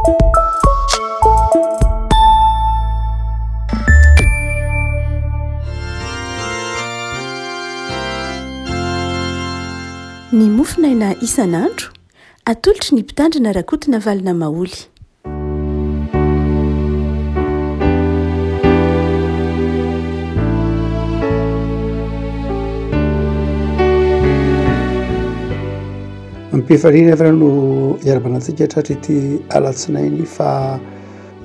Ny mofonaina isan'andro, atolotry ny Mpitandrina Rakotonavalona Maholy. Am-pifaliana efa no iarahabana antsika tratry ity alatsinainy faha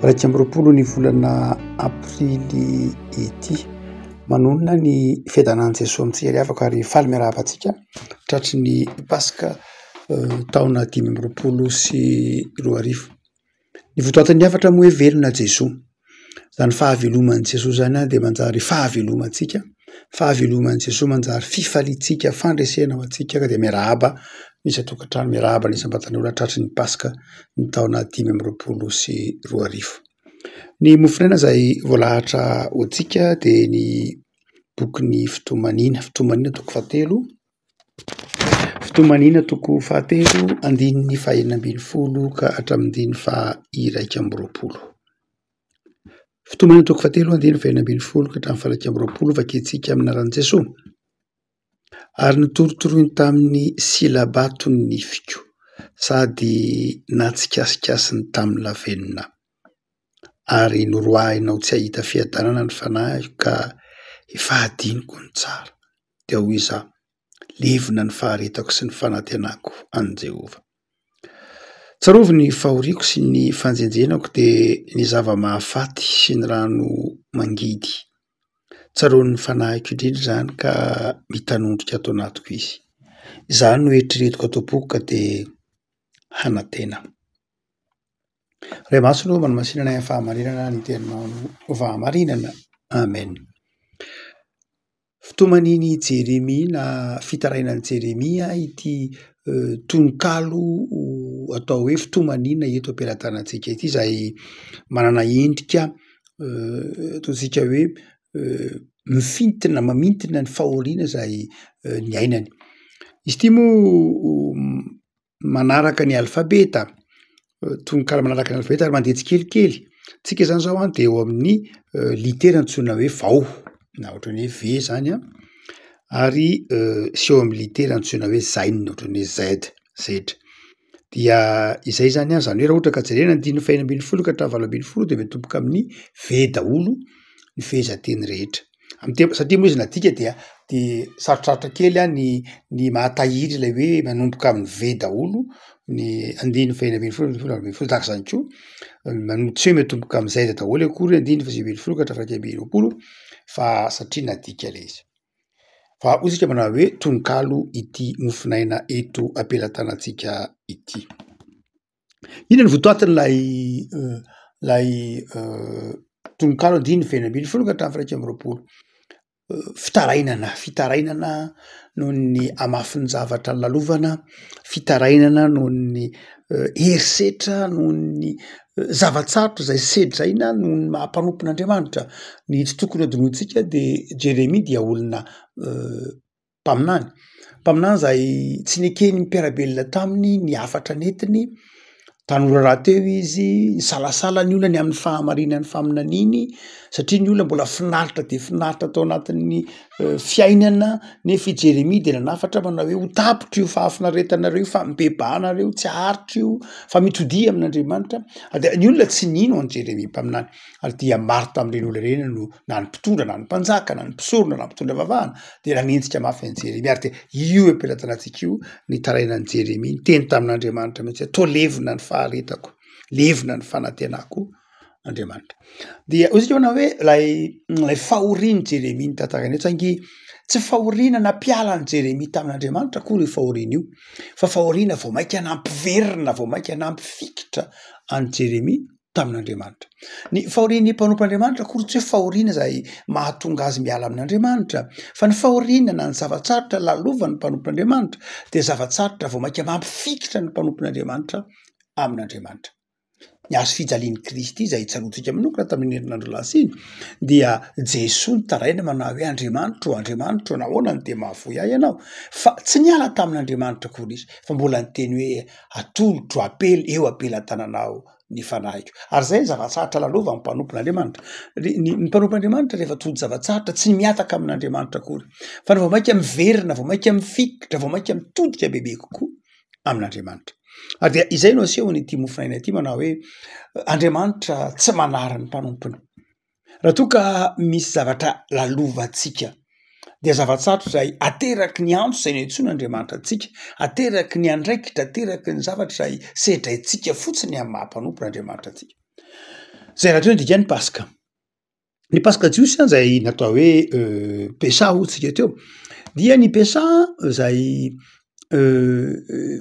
21 ny volana aprily ity. Manonona ny fiadanan'i Jesoa amintsika ry havako ary faly miarahaba antsika tratry ny paska taona 2025. Ny votoatin'ny hafatra moa hoe velona Jesoa. Izany fahaveloman'i Jesoa izany dia manjary fahavelomantsika, fahaveloman'i Jesoa manjary fifaliantsika, fandresena ho antsika ka dia miarahaba ny isan-tokantrano, miarahaba ny isam-batan'olona tratry ny paska ny taona 2025. Ny mofonaina izay voalahatra ho antsika dia ny bokin'ny Fitomanina, Fitomanina toko fahatelo. Fitomaniana toko fahatelo andininy fahenina ambin'ny folo ka hatramin'ny andininy faha-21. Fitomaniana toko fahatelo andininy fahenina ambin'ny folo ka hatramin'ny faha-21 vakintsika amin'ny anaran'i Jesoa. Ary notorotoroiny tamin'ny sila-bato ny nifiko sady natsikasikasiny tamin'ny lavenona. Ary noroahinao tsy hahita fiadanana ny fanahiko ka efa hadinoko ny tsara. Dia hoy izaho, Levona ny faharetako sy ny fanantenako an'i Jehovah. Tsarovy ny fahoriako sy ny fanjenjenako, dia ny zava-mahafaty sy ny rano mangidy. Tsaroan'ny fanahiko indrindra izany ka mitanondrika ato anatiko izy. Izany no eritreretiko ato am-poko ka dia hanantena. Ray masina ô, manamasina anay amin'ny fahamarinana ny teninao no fahamarinana. Amen. Fitomanian'i Jeremia na fitarainan'i Jeremia ity tononkalo atao hoe fitomaniana eto am-pelatanantsika ity izay manana endrika ataontsika hoe mifintina, mamintina ny fahoriana izay niainany. Izy ity moa manaraka ny alfabeta, tononkalo manaraka ny alfabeta ary mandeha tsikelikely, tsika zany zao an de eo amin'ny litera antsoina hoe vao na ohatran'ny hoe V zany an, ary sy eo amin'ny litera antsoina hoe zaina ohatran'ny hoe Z, Z, dia izay zany an, zany hoe raha ohatra ka jerena ny andininy faha 16 ka hatramin'ny 18 de miatomboka amin'ny V daholo ny fehezanteny rehetra. Amin'ny teny satria moa izy nadika dia de sarotsarotra kely an ny ny mahatahiry ilay hoe manomboka amin'ny V daholo ny andininy faha 16, 18 tahaka izany koa, manomboka tsy hoe miatomboka amin'ny Z daholo akory andininy faha 19 ka hatramin'ny faha 21 fa satria nadika ilay izy. Fa hoy isika manao hoe tononkalo ity mofonaina eto am-pelatanantsika ity. Inona no votoatin'ilay ilay tononkalo andininy faha 16 ka hatramin'ny faha 21? Fitarainana, fitarainana noho ny hamafin'ny zavatra nolalovana, fitarainana noho ny herisetra, noho ny zava-tsarotra izay sedraina noho ny maha mpanompon'Andriamanitra. Ny tsy tokony hadinointsika de Jeremia dia olona mpaminany, mpaminany izay tsy neken'ny mpiara-belona taminy ny hafatra nentiny, tanora rahateo izy, nisalasala ny olona ny amin'ny fahamarinan'ny faminaniany satria ny olona mbola finaritra dia finaritra tao anatin'ny fiainana nefa i Jeremia de nanafatra manao hoe ho tapitra io fahafinaretanareo io fa mibebaha nareo tsy haharitra io fa mitodiha amin'Andriamanitra, dia ny olona tsy nino an'i Jeremia mpaminany. Ary dia maro tamin'ireny olona ireny no na ny mpitondra na ny mpanjaka na ny mpisorona na ny mpitondra vavahana dia nanenjika mafy an'i Jeremia. Ary dia io eo am-pelatanantsika io nitarainan'i Jeremia, niteny tamin'Andriamanitra mihitsy hoe toa levona ny faharetako, levona ny fanantenako Andriamanitra. Dia hoy isika manao hoe ilay ilay fahorian'i Jeremia nitantaraina eto saingy tsy fahoriana nampiala an'i Jeremia tamin'Andriamanitra akory io fahoriana io fa fahoriana vao mainka nampiverina, vao mainka nampifikitra an'i Jeremia tamin'Andriamanitra. Ny fahorian'ny mpanompon'Andriamanitra akory tsy hoe fahoriana izay mahatonga azy miala amin'Andriamanitra, fa ny fahoriana na ny zava-tsarotra lalovan'ny mpanompon'Andriamanitra dia zava-tsarotra vao mainka mampifikitra ny mpanompon'Andriamanitra amin'Andriamanitra. Ny hazo fijalian'i Kristy izay tsaroantsika manokana tamin'iny herinandro lasa iny dia Jesoa nitaraina manao hoe Andriamanitro, Andriamanitro, nahoana no dia mahafoy ahy ianao? Fa tsy niala tamin'Andriamanitra akory izy fa mbola niteny hoe atolotro apela eo am-pelatananao. ny fanahiko. Ary izay ny zava-tsarotra lalovan'ny mpanompon'Andriamanitra. Ny ny mpanompon'Andriamanitra rehefa tojo zava-tsarotra tsy mihataka amin'Andriamanitra akory fa vao mainka miverina, vao mainka mifikitra, vao mainka mitodika bebe kokoa amin'Andriamanitra. Ary dia izay no asehon'ity mofonaina ity manao hoe Andriamanitra tsy manary ny mpanompony. Raha toa ka misy zavatra lalovantsika dia zava-tsarotra izay ateraky ny antso izay niantsoan'Andriamanitra antsika, ateraky ny andraikitra, ateraky ny zavatra izay sedraintsika fotsiny amin'ny maha mpanompon'Andriamanitra antsika. Izay rahateo ny dikan'ny Paska. Ny Paska jiosy izay natao hoe Pesah hoy tsika teo dia ny Pesah izay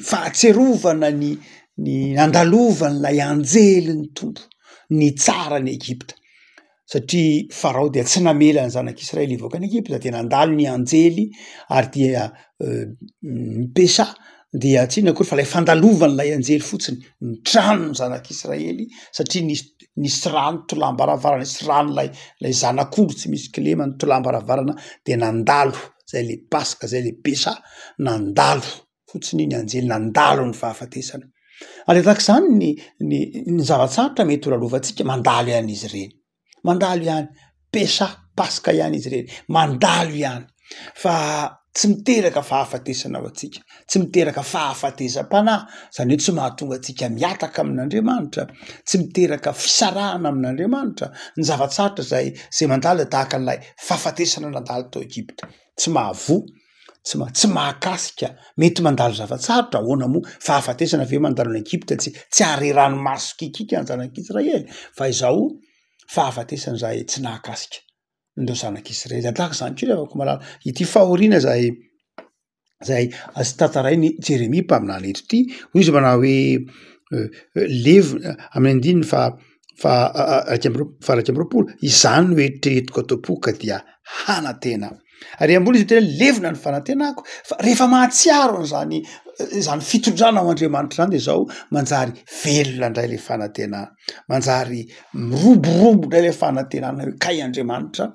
fahatsiarovana ny ny nandalovan'ilay anjelin'ny Tompo nitsara an'i Egypta satria Farao dia tsy namela ny zanak'Israely hivoaka an'i Egypta dia nandalo ny anjely ary dia ny Pesah dia tsy inona akory fa ilay fandalovan'ilay anjely fotsiny ny tranon'ny zanak'Israely satria nisy nisy rano tolam-baravarana, nisy ran'ilay ilay zanak'ondry tsy misy kilema ny tolam-baravarana dia nandalo, zay le paska zay le pesa, nandalo fotsiny iny anjely nandalo ny fahafatesana. Ary tahaka izany ny ny ny zava-tsarotra mety ho lalovantsika mandalo ihany izy ireny, mandalo ihany, pesa, paska ihany izy ireny, mandalo ihany fa tsy miteraka fahafatesana ho antsika, tsy miteraka fahafatesam-panahy, zany hoe tsy mahatonga antsika mihataka amin'Andriamanitra, tsy miteraka fisarahana amin'Andriamanitra, ny zava-tsarotra zay zay mandalo dia tahaka an'ilay fahafatesana nandalo tao Egypta, tsy mahavoa, tsy ma- tsy mahakasika, mety mandalo zava-tsarotra, ahoana moa, fahafatesana ve mandalo any Egypta tsy tsy hahare ranomaso kikiaka ny zanak'Israely, fa izao fahafatesana izay tsy nahakasika an'ireo zanak'Israely. Ary tahaka izany koa ry havako malala, ity fahoriana izay izay azo tantarain'i Jeremia mpaminany eto ity, hoy izy manao hoe levona amin'ny andininy faha faha iraika amby roa- faha 21, izany no eritreretiko ato am-po ka dia hanantena aho. Ary ambony izy miteny hoe levona ny fanantenako, fa rehefa mahatsiaro an'izany izany fitondrana ao Andriamanitra izany de zao manjary velona indray le fanantenana, manjary miroborobo indray le fanantenana hoe kay Andriamanitra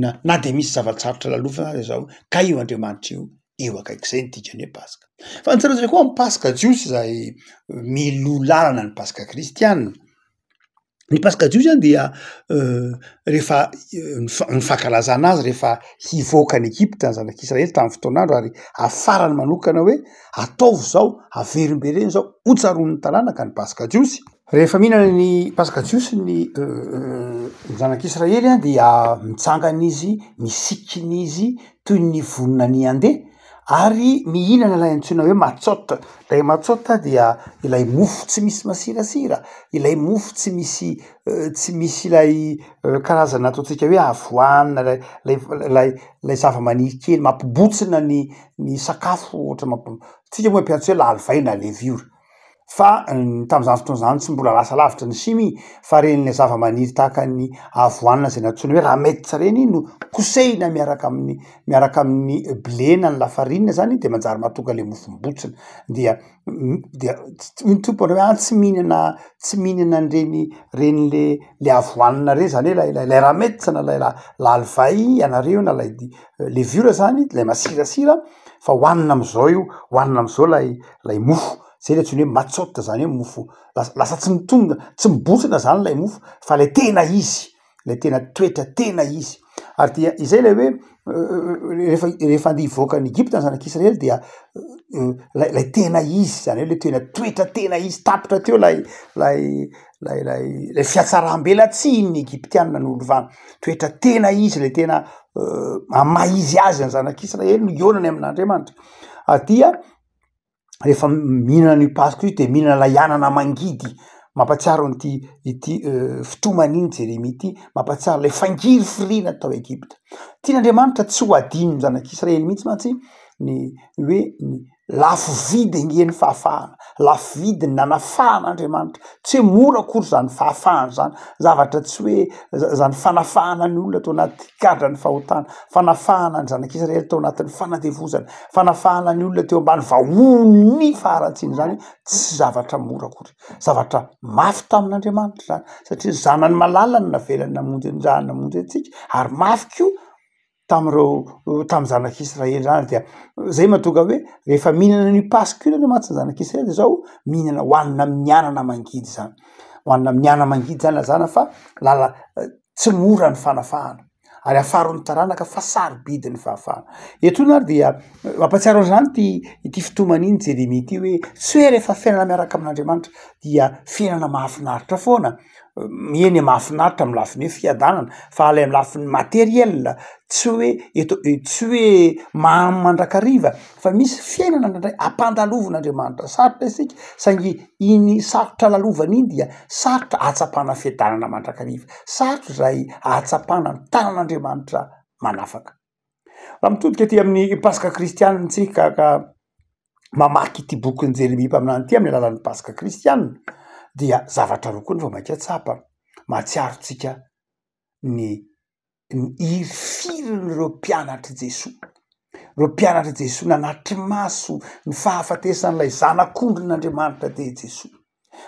na na de misy zava-tsarotra lalovana aza izao kay io Andriamanitra io eo akaiky, zay ny dikan'ny hoe paska. Fa ny tsaroantsika koa amin'ny paska jiosy izay miloha lalana ny paska kristianina, Ny paska jiosy zany dia rehefa ny fankalazana azy rehefa hivoaka any Egypta ny zanak'Israely tamin'ny fotoan'andro ary hafarany manokana hoe ataovy zao, averimbereno zao, ho tsaroan'ny taranaka ny paska jiosy. Rehefa mihinana ny paska jiosy ny zanak'Israely dia mitsangana izy, misikina izy toy ny vonona ny handeha ary mihinana ilay antsoina hoe matsot, ilay matsot dia ilay mofo tsy misy masirasira, ilay mofo tsy misy tsy misy ilay karazana ataontsika hoe avoine lay lay lay lay zavamaniry kely mampibotsina ny ny sakafo ohatra mamp- tsika moa mampiantso hoe lalivay na levure. Fa tam'zany fotoana zany tsy mbola lasa lavitra ny chimie fa reny zava-maniry tahaka ny avoine zay nantsoina hoe ramets reny no kosehina miaraka amin'ny miaraka amin'ny blé na ny lafarinina zany de manjary mahatonga le mofo mibontsina dia dia hoy ny tompony hoe ah tsy mihinana tsy mihinana an'ireny reny le le avoine reny zany hoe lay lay ramets na lay lalivay ianareo na lay levure zany lay masirasira fa hohanina am'zao io hohanina am'zao lay lay mofo, zay le antsoina hoe matsot zany hoe mofo lasa lasa tsy mitonona tsy mibontsina zany lay mofo fa lay tena izy, lay tena toetra tena izy, ary dia izay lay hoe rehefa rehefa andeha hivoaka any Egypta ny zanak'Israely dia lay lay tena izy zany hoe le tena toetra tena izy tapitra teo lay lay lay lay lay fiatsaram-belatsihin'ny Egyptiana nolovana, toetra tena izy lay tena amy maha izy azy ny zanak'Israely no hihaonany amin'Andriamanitra, ary dia rehefa mihinana an'io paska io de mihinana ilay anana mangidy, mampahatsiaro an'ity ity fitomanian'i Jeremia ity, mampahatsiaro ilay fangirifiriana tao Egypta. Tian'Andriamanitra tsy ho adinon'ny zanak'Israely mihitsy mantsy ny hoe ny lafo vidy ange ny fahafahana, lafo vidy ny nanafahan'Andriamanitra, tsy hoe mora akory zany fahafahana zany, zavatra tsy hoe zany fanafahana ny olona tao anaty gadran'ny fahotana, fanafahana ny zanak'Israely tao anatin'ny fanandevozana, fanafahana ny olona teo ambany vahohon'ny faharatsiana zany tsy zavatra mora akory, zavatra mafy tamin'Andriamanitra zany satria ny zanany malala no navelany namonjy an-dRany namonjy antsika ary mafy koa tamin'ireo tamin'ny zanak'Israely zany dia zay mahatonga hoe rehefa mihinana an'io paska io nareo mantsy ny zanak'Israely de zao mihinana hohanina amin'ny anana mangidy zany. Hohanina amin'ny ana-mangidy zany lazana fa lala tsy mora ny fanafahana ary afaro ny taranaka fa sarobidy ny fahafahana. Etoana ary dia mampahatsiaro an'izany ity ity fitoman'iny Jeremia ity hoe tsy hoe rehefa fiainana miaraka amin'Andriamanitra dia fiainana mahafinaritra foana, eny e mahafinaritra amin'ny lafiny hoe fiadanana fa ilay amin'ny lafiny materiel tsy hoe eto tsy hoe mamy mandrakariva fa misy fiainana indraindray ampandalovin'Andriamanitra sarotra isika saingy iny sarotra lalovana iny dia sarotra ahatsapana fiadanana mandrakariva, sarotra izay ahatsapana ny tanan'Andriamanitra manafaka. Raha mitodika aty amin'ny Paska kristianina tsika ka mamaky ity bokin'i Jeremia mpaminany ity amin'ny alalan'ny Paska kristianina dia zavatra roa koa no vao mainka tsapa, mahatsiaro tsika ny ny hirifirin'ireo mpianatr'i Jesoa. Ireo mpianatr'i Jesoa nanatri-maso ny fahafatesan'ilay Zanak'ondrin'Andriamanitra dia Jesoa.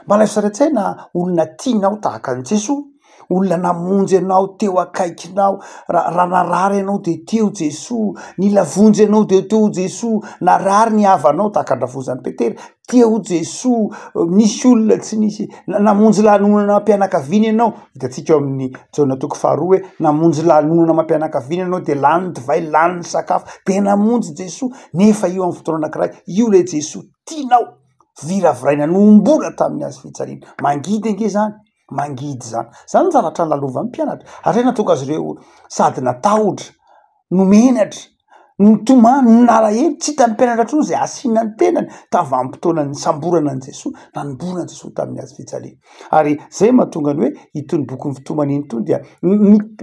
Mba alaivo sary an-tsaina olona tianao tahaka an'i Jesoa, olona namonjy anao teo akaikinao, raha raha narary ianao dia teo Jesoa, nila vonjy ianao dia teo Jesoa, narary ny havanao tahaka an-dRafozan'i Petera, teo Jesoa, nisy olona tsy nisy namonjy lanonana am-pianakaviana ianao, hitantsika ao amin'ny Jaona toko faharoa hoe namonjy lanonana amam-pianakaviana ianao de lany ny divay, lany ny sakafo, de namonjy Jesoa, nefa io amin'ny fotoana anankiray, io ilay Jesoa tianao, viraviraina nohomboana tamin'ny hazo fijaliana, mangidy ange zany, mangidy zany, zany ny zavatra lalovan'ny mpianatra, ary zay nahatonga azy ireo sady natahotra no menatra, no nitomany, no nalahelo, tsy hitan'ny mpianatra intsony izay hasiana ny tenany tamin'ny vanim-potoana nisamborana an'i Jesoa, nanomboana an'i Jesoa tamin'ny hazo fijaliana. Ary izay no mahatonga ny hoe itony bokin'ny fitomaniana itony dia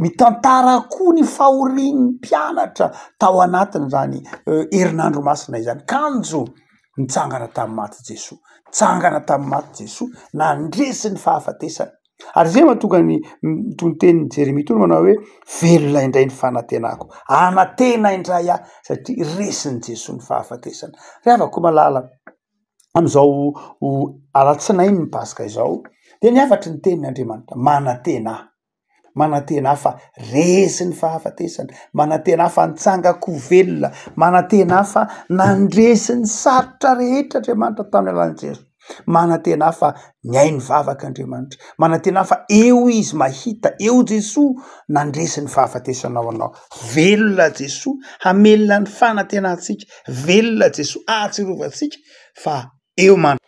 mitantara koa ny fahorian'ny mpianatra tao anatin'izany herinandro masina izany. Kanjo nitsangana tamin'ny maty Jesoa, nitsangana tamin'ny maty Jesoa, nandresy ny fahafatesana. Ary izay mahatonga ny itony tenin'i Jeremia itony manao hoe velona indray ny fanantenako, hanantena indray aho satria resin'i Jesoa ny fahafatesana. Ry havako malala, amin'izao alatsinain'ny Paska izao dia ny hafatry ny tenin'Andriamanitra, manantena aho. Manantena aho fa resy ny fahafatesana, manantena aho fa nitsangan-ko velona, manantena aho fa nandresy ny sarotra rehetra Andriamanitra tamin'ny alalan'i Jesoa, manantena aho fa nihaino vavaka Andriamanitra, manantena aho fa eo Izy mahita, eo Jesoa nandresy ny fahafatesana ho anao. Velona Jesoa hamelona ny fanantenantsika, velona Jesoa ahatsiarovantsika fa eo mandrakizay.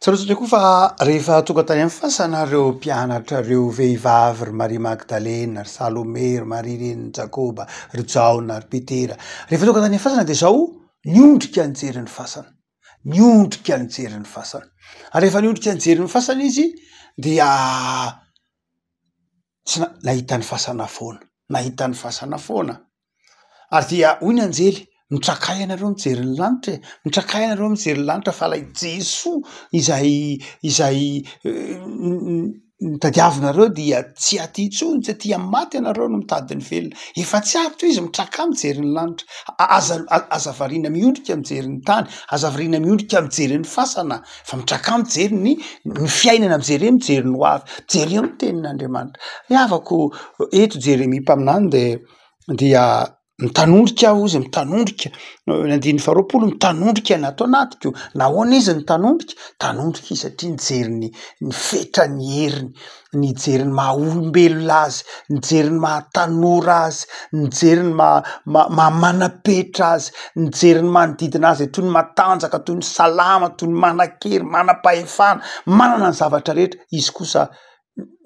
Tsaroantsika koa fa rehefa tonga tany amin'ny fasana ireo mpianatra ireo vehivavy, ry Maria Magdalena, ry Salome, ry Maria renin'i Jakoba, ry Jaona, ry Petera. Rehefa tonga tany amin'ny fasana dia izao, niondrika nijery ny fasana, niondrika nijery ny fasana. Ary rehefa niondrika nijery ny fasana izy dia tsy nahita ny fasana foana, nahita ny fasana foana. Ary dia hoy ny anjely, mitrakà ianareo mijery ny lanitra e, mitrakà ianareo mijery ny lanitra fa ilay Jesoa izay izay notadiavinareo dia tsy aty intsony, tsy aty amin'ny maty ianareo no mitady ny velona. Efa tsy ato izy, mitrakà mijery ny lanitra. Aza aza variana miondrika mijery ny tany, aza variana miondrika mijery ny fasana fa mitrakà mijery ny ny fiainana, mijery mijery ny ho avy, jereo ny tenin'Andriamanitra. Ry havako, eto Jeremia mpaminany dia dia mitanondrika aho izy mitanondrika, ny andininy faharoapolo mitanondrika ny ato anatiko, nahoana izy nitanondrika? Tanondrika izy satria nijery ny ny fetran'ny heriny, nijery ny maha olombelona azy, nijery ny maha tanora azy, nijery ny maha maha maha manam-petra azy, nijery ny manodidina azy toy ny matanjaka, toy ny salama, toy ny manan-kery, manam-pahefana, manana ny zavatra rehetra, izy kosa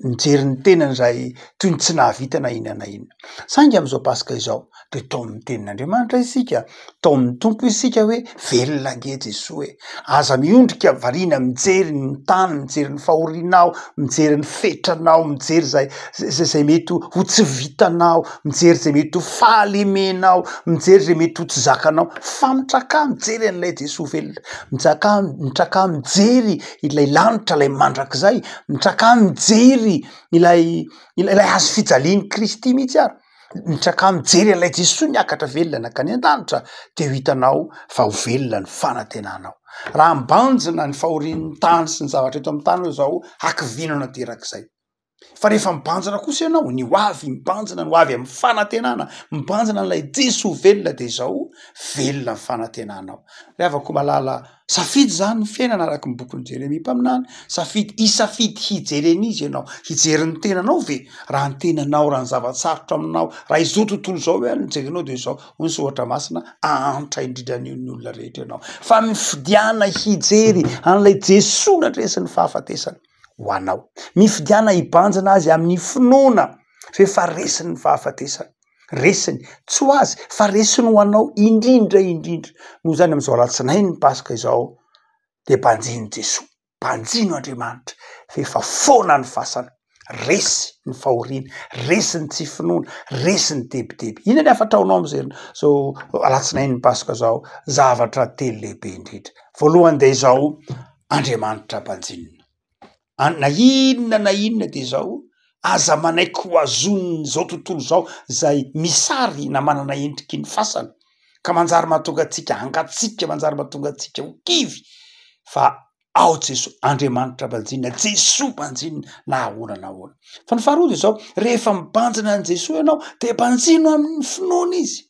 nijery ny tenany izay toy ny tsy nahavita na inona na inona. Saingy amin'izao Paska izao dia taomin'ny tenin'Andriamanitra isika, taomin'ny Tompo isika hoe velona ange Jesoa e! Aza miondrika variana mijery ny tany, mijery ny fahorianao, mijery ny fetranao, mijery izay izay mety ho tsy vitanao, mijery izay mety ho fahalemenao, mijery izay mety ho tsy zakanao, fa mitrakà mijery an'ilay Jesoa velona, mitrakà mitrakà mijery ilay lanitra ilay mandrakizay, Mitrakà mijery ilay ilay hazo fijalian'i Kristy mihitsy ary, mitrakà mijery an'ilay Jesoa niakatra velona nankany an-danitra de ho hitanao fa ho velona ny fanantenanao. Raha mibanjina ny fahorian'ny tany sy ny zavatra eto amin'ny tany hoe zao, hakiviana naterak'izay. Fa rehefa mibanjina kosa ianao, ny ho avy, mibanjina ny ho avy amin'ny fanantenana, mibanjina an'ilay Jesoa velona dia izao, velona ny fanantenanao. Ry havako malala, safidy izany ny fiainana araka ny bokin'i Jeremia mpaminany, safidy, hisafidy hijery an'iza ianao? Hijery ny tenanao ve? Raha ny tenanao, raha ny zava-tsarotra aminao, raha izao tontolo izao ihany no jerenao dia izao, hoy ny soratra masina, ahantra indrindra ny olona rehetra ianao. Fa mifidiana hijery an'ilay Jesoa nandresy ny fahafatesana. ho anao. Mifidiana hibanjina azy amin'ny finoana fa efa resiny ny fahafatesana. Resiny, tsy ho azy fa resiny ho anao indrindra indrindra. Noho izany amin'izao alatsinainy ny Paska izao dia banjino Jesoa, banjino Andriamanitra fa efa foana ny fasana, resy ny fahoriana, resy ny tsy finoana, resy ny tebiteby. Inona ny hafatra ho anao amin'izao izao alatsinainy ny Paska izao? Zavatra telo lehibe indrindra. Voalohany dia izao, Andriamanitra banjinina. An- na inona na inona de zao, aza manaiky ho azonin'izao tontolo izao zay misary na manana endriky ny fasana, ka manjary mahatonga antsika hangatsiaka, manjary mahatonga antsika ho kivy, fa ao Jesoa, Andriamanitra banjinina, Jesoa banjinina na ahoana na ahoana. Fa ny faharoa de zao, rehefa mibanjina an'i Jesoa ianao de banjino amin'ny finoana izy.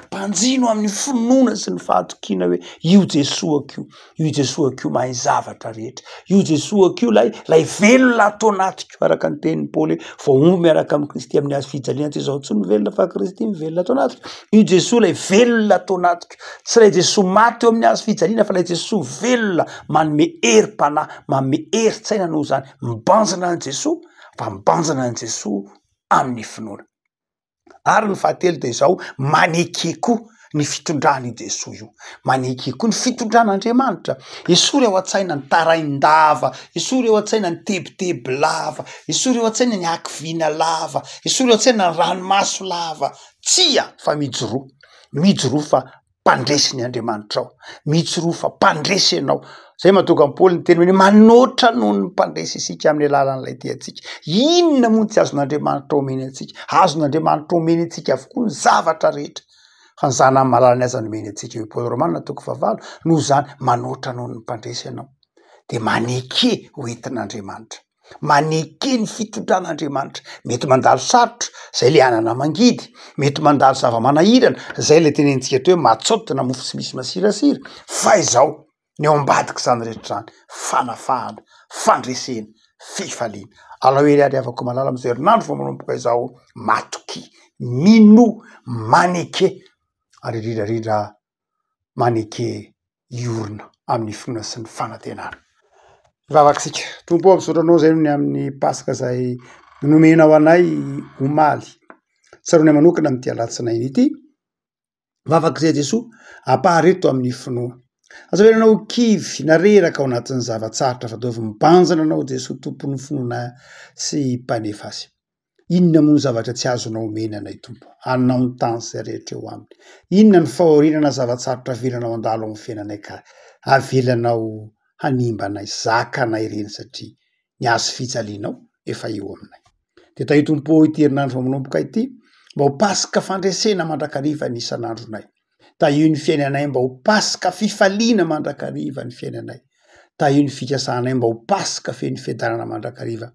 Banjino amin'ny finoana sy ny fahatokiana hoe io Jesoako io, io Jesoako io mahay zavatra rehetra, io Jesoako io lay lay velona ato anatiko, araka ny tenin'i Paoly hoe voahombo miaraka amin'i Kristy amin'ny hazo fijaliana, tsy izaho intsony no velona fa Kristy mivelona ato anatiko. Io Jesoa lay velona ato anatiko, tsy ilay Jesoa maty eo amin'ny hazo fijaliana fa ilay Jesoa velona manome herim-panahy, manome herin-tsaina noho izany mibanjina an'i Jesoa fa mibanjina an'i Jesoa amin'ny finoana. Ary ny fahatelo dia izao, maneke koa ny fitondran' i Jesoa io, maneke koa ny fitondran'Andriamanitra. Esory ao an-tsaina ny tarain-dava, esory ao an-tsaina ny tebiteby lava, esory ao an-tsaina ny hakiviana lava, esory ao an-tsaina ny ranomaso lava. Tsia fa mijoroa, mijoroa fa mpandresy ny Andriamanitrao, mijoroa fa mpandresy ianao. Zay mahatonga an'i Paoly niteny hoe manoatra noho ny mpandresy isika amin'ny alalan'ilay tia antsika. Inona moa no tsy azon'Andriamanitra omeny antsika? Azon'Andriamanitra omeny antsika avokoa ny zavatra rehetra. Fa ny zanany malalany aza nomeny antsika. Hoy Paoly Romana toko fahavalo, noho izany manoatra noho ny mpandresy ianao. De maneke ho entin'Andriamanitra. Maneke ny fitondran'Andriamanitra. Mety mandalo sarotra, zay le anana mangidy, mety mandalo zava-manahirana, zay le tenenintsika teo hoe matsôty na mofo tsy misy masirasira, fa izao, ny ao ambadik'izany rehetra izany, fanafahana, fandresena, fifaliana. Alao hery ary havako malala amin'izao herinandro vao manomboka izao, matokia, minoa, maneke, ary indrindra indrindra maneke hiorina amin'ny finoana sy ny fanantenana. Hivavaka isika. Tompo ô, misaotra Anao izay noho ny amin'ny Paska izay nomenao anay omaly. Tsaroanay manokana amin'ity alatsinainy ity. Vavaka izay Jesoa, ampahareto amin'ny finoana. Aza avela anao ho kivy na reraka ao anatin'ny zava-tsarotra fa ataovy mibanjina Anao Jesoa Tompon'ny finoana sy Mpanefa azy. Inona moa ny zavatra tsy azonao omena anay Tompo? Anao ny tany sy izay rehetra eo aminy. Inona ny fahoriana na zava-tsarotra avelanao handalo ao amin'ny fiainanay ka avelanao hanimba anay, zakanay ireny satria ny hazo fijalianao efa eo aminay. Dia tahio Tompo ô ity herinandro vao manomboka ity mba ho Paska fandresena mandrakariva ny isan'andronay. Tahio ny fiainanay mba ho Paska fifaliana mandrakariva ny fiainanay. Tahio ny fikasanay mba ho Paska feno fiadanana mandrakariva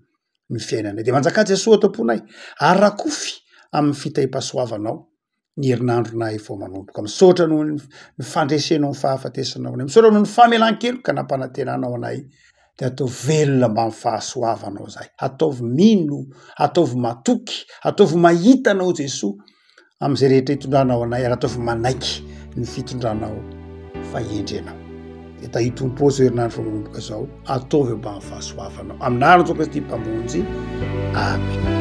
ny fiainanay. Dia manjakà Jesoa ato am-ponay ary rakofy amin'ny fitahiam-pahasoavanao ny herinandronay vao manomboka. Misaotra noho ny fandresenao ny fahafatesanao anay. Misaotra noho ny famelan-keloka nampanantenanao anay. Dia ataovy velona mba amin'ny fahasoavanao izahay. Ataovy mino, ataovy matoky, ataovy mahita anao Jesoa. amin'izay rehetra itondranao anay ary ataovy manaiky ny fitondranao fahendrenao. Dia tahio Tompo ô izao herinandro vao manomboka izao, ataovy eo ambany fahasoavanao. Amin'ny anaran'i Jesoa Kristy Mpamonjy. Amen.